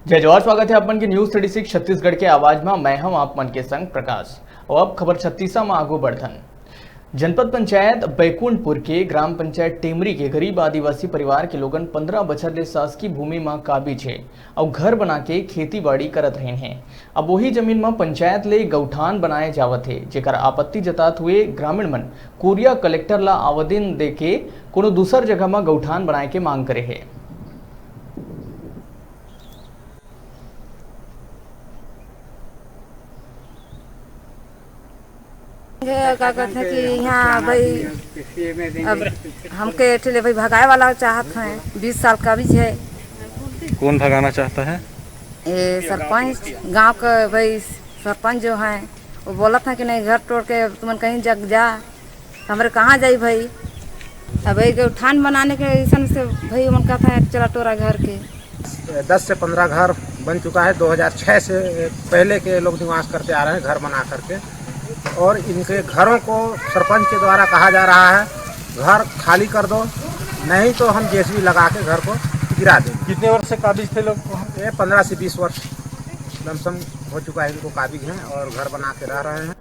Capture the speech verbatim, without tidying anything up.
जय जोहार, स्वागत हे आप मन के News Thirty Six छत्तीसगढ़ के आवाज म। मैं हूं आप मन के संग प्रकाश। अउ अब खबर छत्तीसा म आगू बढ़थन। जनपद पंचायत बैकुंठपुर के ग्राम पंचायत टेमरी के गरीब आदिवासी परिवार के लोगन पंद्रह बछर ले शासकीय भूमि म काबिज हे अउ घर बना के खेती बाड़ी करत रहिन हे। अब वही जमीन म पंचायत ले गौठान बनाए जावत हे, जेकर आपत्ति जतात हुए ग्रामीण मन कोरिया कलेक्टर ला आवेदन दे के कोनो दूसर जगह म गौठान बनाए के मांग करे हे। ये का कहते हैं कि यहाँ भाई, अब हमके एठे ले भाई भगाए वाला चाहत हैं, बीस साल काबिज है। कौन भगाना चाहता है? ये सरपंच, गांव का भाई सरपंच जो हैं, वो बोलत हैं कि नहीं, घर तोड़ के तुमन कहीं जग जा। हमरे कहाँ जाई भाई? अब एक गौठान बनाने के ऐसन से भाई मन कहता है, चला टोरा घर के। दस से पन्द्रह घर बन चुका है, दो हज़ार छह से पहले के लोग निवास करते आ रहे हैं घर बना करके, और इनके घरों को सरपंच के द्वारा कहा जा रहा है, घर खाली कर दो, नहीं तो हम जेसीबी लगा के घर को गिरा देंगे। कितने वर्ष से काबिज थे लोग वहाँ? ये पन्द्रह से बीस वर्ष लमसम हो चुका है, इनको काबिज हैं और घर बना के रह रहे हैं।